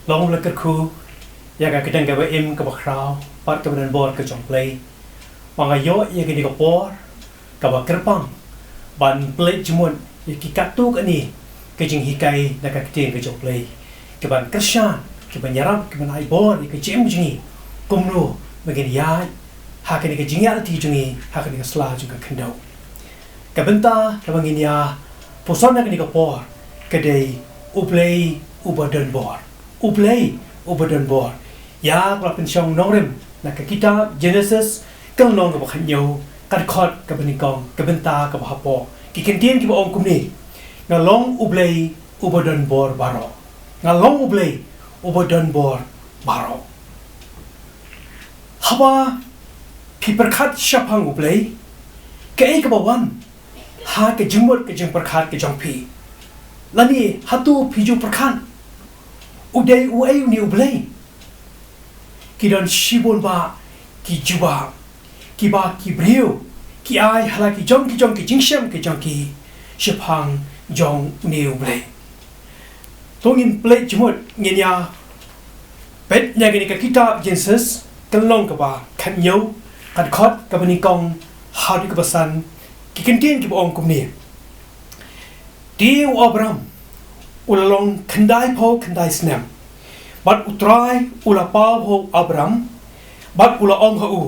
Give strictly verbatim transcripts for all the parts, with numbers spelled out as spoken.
Long la kyrkhu ïa ka ktien kaba im kaba khraw bad kaba donbor ka jong U Blei. Ba nga ïoh ïa kane ka por kaba kyrpang ban pynleit jingmut ïa ki katto katne ki jinghikai na ka ktien ka jong U Blei, kiban kyrshan, kiban ïarap, kiban ai bor ïa ka jingim jong ngi, kumno ba ngin ïaid ha kane ka jingïaid lynti jong ngi ha kane ka sla jong ka khyndew. Ka bynta kaba ngin ïa puson ha kane ka por ka dei U Blei uba donbor. U Blei uba donbor. Ïa kaba la pynshong nongrim na ka kitab Genesis, ka lynnong kaba khathynñiew, ka dkhot kaba nyngkong, ka bynta kaba hapoh. Ki kyntien kiba ong kumne: Nga long U Blei uba donbor baroh. Nga long U Blei uba donbor baroh. Haba phi pyrkhat shaphang U Blei, kaei kaba wan ha ka jingmut ka jingpyrkhat ka jong phi? Lane hato phi ju pyrkhat u dei uei une U Blei? Ki don shibun bah ki jubab kiba ki briew ki ai ha la ki jong ki jong ki jingshem ki jong ki shaphang jong une U Blei. To ngin pynleit jingmut, ngin ïa peit na kane ka kitab Genesis, ka lynnong kaba khathynñiew, ka dkhot kaba nyngkong haduh kaba san, ki kyntien kiba ong kumne: Te u Abram u la long khyndaiphew khyndai snem, bad U Trai u la paw ha u Abram bad u la ong ha u: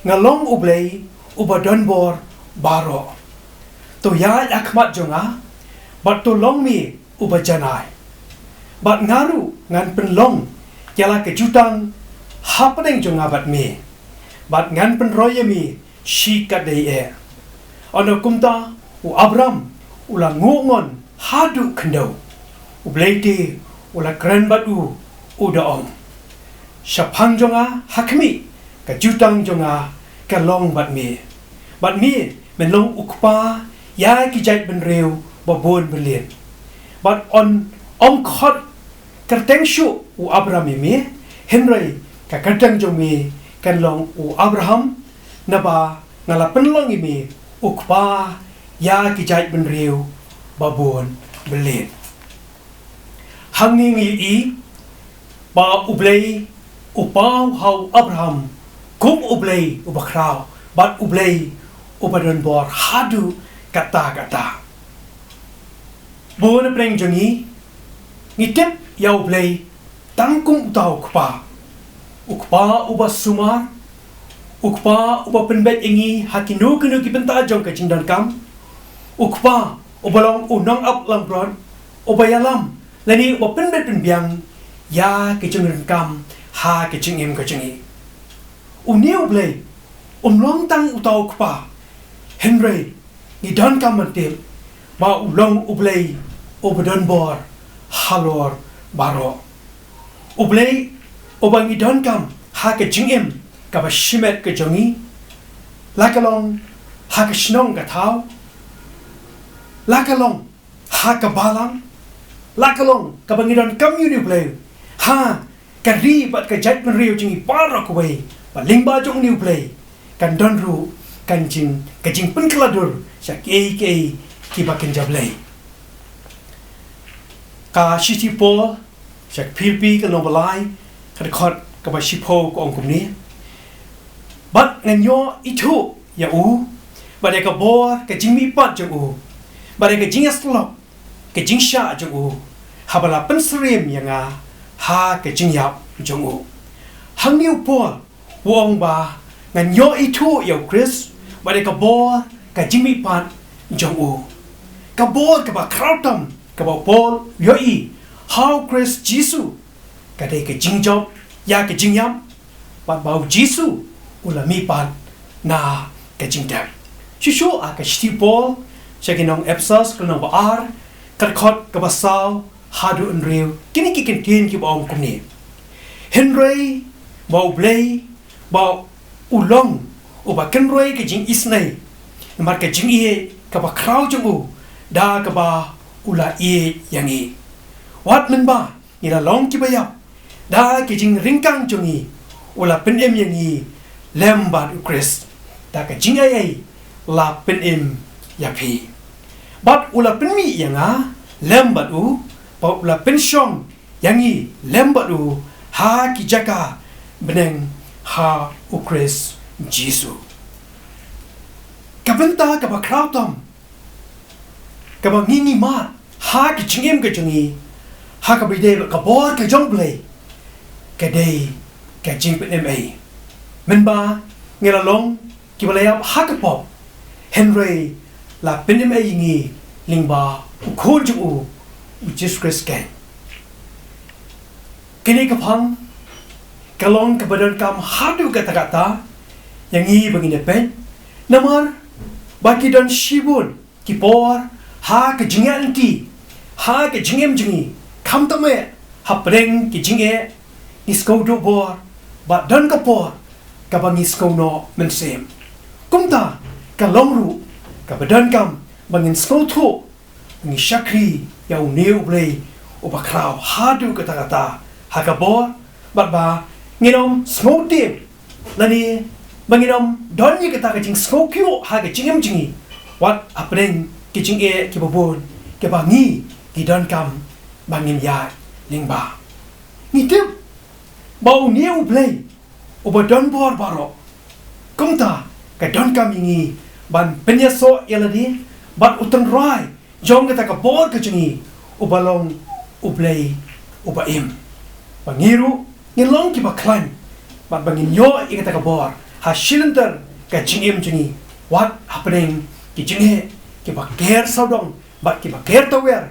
Nga long U Blei uba donbor baroh. To ïaid ha khmat jong nga bad to long me uba janai, bad nga ruh ngan pynlong ïa la ka jutang hapdeng jong nga bad me, bad ngan pynroi ïa me shi katdei eh. Ynda kumta u Abram u la nguh ngon haduh khyndew. U Blei te u la kren bad u, u da ong: Shaphang jong nga ha khmih, ka jutang jong nga ka long bad me, bad me men long u kpa ïa ki jaitbynriew babun bylliat. Bad yn ym khot kyrteng shuh u Abram ïa me, hynrei ka kyrteng jong me kan long u Abraham, naba nga la pynlong ïa me u kpa ïa ki jaitbynriew babun bylliat. Hangne ngi ïohi ba U Blei u paw ha u Abraham kum U Blei uba khraw bad U Blei uba donbor haduh katta katta. Bun na pdeng jong ngi, ngi tip ïa U Blei tang kum uta u kpa. U kpa uba sumar, u kpa uba pynbeit ïa ngi ha kino kino ki bynta jong ka jingdonkam, u kpa uba long u nongap langbrot, uba ïalam lane uba pynbeit pynbiang ïa ka jingdonkam ha ka jingim ka jong ngi. Une U Blei um long tang uta u kpa, hynrei ngi donkam ban tip ba u long U Blei uba donbor halor baroh. U Blei uba ngi donkam ha ka jingim kaba shimet ka jong ngi, la ka long ha ka shnong ka thaw, la ka long ha ka balang, la ka long kaba ngi donkam ïa une U Blei ha ka ri bad ka jaitbynriew jong ngi baroh kawei, ba lyngba jong une U Blei kan don ruh kan jing, ka jingpynkylla dur sha kiei kiei kiba kynja Blei. Ka shithi u Paul sha ki Philippi, ka lynnong ba lai, ka dkhot kaba shiphew, ka ong kumne: Bad ngan ïoh ithuh ïa u bad ïa ka bor ka jingmihpat jong u bad ïa ka jingïasyllok ka jingshah jong u, haba la pynsyriem ïa nga ha ka jingïap jong u. Hangne u Paul u ong ba ngan ïoh ithuh ïa u Khrist bad ïa ka bor ka jingmihpat jong u. Ka bor kaba khraw tam kaba u Paul u ïohi ha u Khrist Jisu ka dei ka jingjop ïa ka jingïap, bad ba u Jisu u la mihpat na ka jingdem. Shuh shuh ha ka shithi u Paul sha ki nong Ephesus, ka lynnong ba ar, ka dkhot kaba saw haduh hynriew, kine ki kyntien kiba ong kumne: Hynrei ba U Blei ba u long uba kynroi ka jingisynei namar ka jingïeit kaba khraw jong u, da kaba u la ïeit ïa ngi, wat mynba ngi la long kiba ïap, da ki jingryngkang jong ngi u la pynim ïa ngi lem bad u Khrist. Da ka jingaiei la pynim ïa phi. Bad u la pynmih ïa nga lem bad u, bad u la pynshong ïa ngi lem bad u ha ki jaka bneng ha u Khrist Jisu. Ka bynta kaba khraw tam kaba ngi ngi mad ha ka jingim ka jong ngi ha kaba ïadei bad ka bor ka jong u Blei ka dei ka jingpynim ei. Mynba ngi la long kiba la ïap ha ka pop, hynrei la pynim ei ïa ngi lyngba u Khun jong u, u Jisu Khrist keiñ. Kane ka phang ka long kaba donkam haduh katta katta ïa ngi ba ngin ïa peit, namar ba ki don shibun ki por ha ka jingïaid lynti ha ka jingim jong ngi, khamtam eh hapdeng ki jingeh ngi sngewduh bor bad don ka por kaba ngi sngew noh mynsiem. Kumta ka long ruh kaba donkam ba ngin sngewthuh, ngi shakri ïa une u Blei uba khraw haduh katta katta ha ka bor, bad ba ngin ym sngewtip lane ba ngin ym don ïa kata ka jingsngewkhia ha ka jingim jong ngi wat hapdeng ki jingeh kiba bun kiba ngi ngi donkam ba ngin ïaid lyngba. Ngi tip ba une u Blei uba don bor baroh, kumta ka donkam ïa ngi ban pynïasoh ïa lade bad u tynrai jong kata ka bor ka jong ngi uba long u Blei uba im, ba ngi ruh ngin long kiba khlaiñ bad ba ngin ïoh ïa kata ka bor ha shilynter ka jingim jong ngi wat hapdeng ki jingeh kiba ker sawdong bad kiba ker tawiar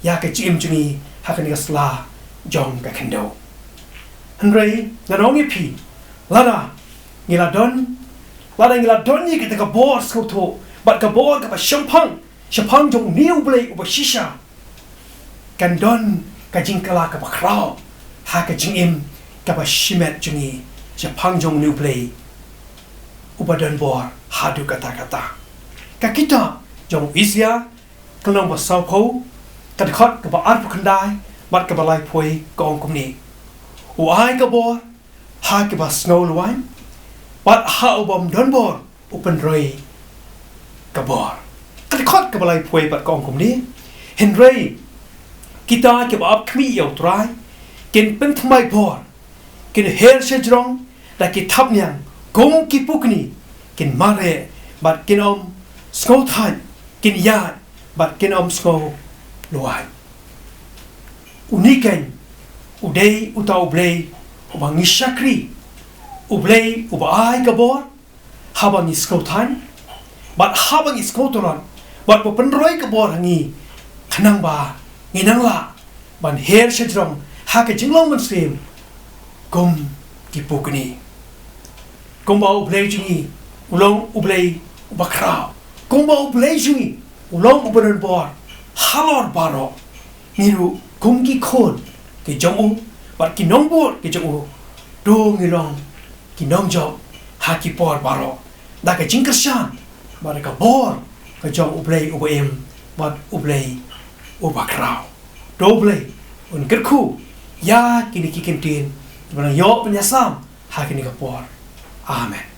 ïa ka jingim jong ngi ha kane ka sla jong ka khyndew. Hynrei ngan ong ïa phi, lada ngi la don, lada ngi la don ïa kata ka bor sngewthuh bad ka bor kaba shemphang shaphang jong une u Blei uba shisha, kan don ka jingkylla kaba khraw ha ka jingim kaba shimet jong ngi shaphang jong une u Blei uba don bor haduh katta katta. Ka kitab jong u Isaïah ka lynnong ba sawphew, ka dkhot kaba arphew khyndai bad kaba laiphew ka ong kumne: U ai ka bor ha kiba sngew lwait, bad ha u bym don bor u pynroi ka bor. Ka dkhot kaba laiphew bad ka ong kumne: Hynrei kita kiba ap khmih ïa U Trai kin pynthymmai bor, kin her shajrong da ki thapniang kum ki pukni, kin mareh bad kin ym sngewthait, kin ïaid bad kin ym sngew lwait. Une keiñ u dei uta u Blei uba ngi shakri, u Blei uba ai ka bor haba ngi sngewthait bad haba ngi sngewtlot, bad uba pynroi ka bor ha ngi khnang ba ngin nang lah ban her shajrong ha ka jinglong mynsiem kum ki pukni. Kumba u Blei jong ngi u long u Blei uba khraw, kumba u Blei jong ngi u long uba don bor halor baroh, ngi ruh kum ki khun ki jong u bad ki nongbud ki jong u, to ngi long ki nongjop ha ki por baroh da ka jingkyrshan bad da ka bor ka jong u Blei uba im bad u Blei uba khraw. To u Blei un kyrkhu ïa kine ki kyntien kiba nang ïoh pynïasam ha kine ki por. Amen.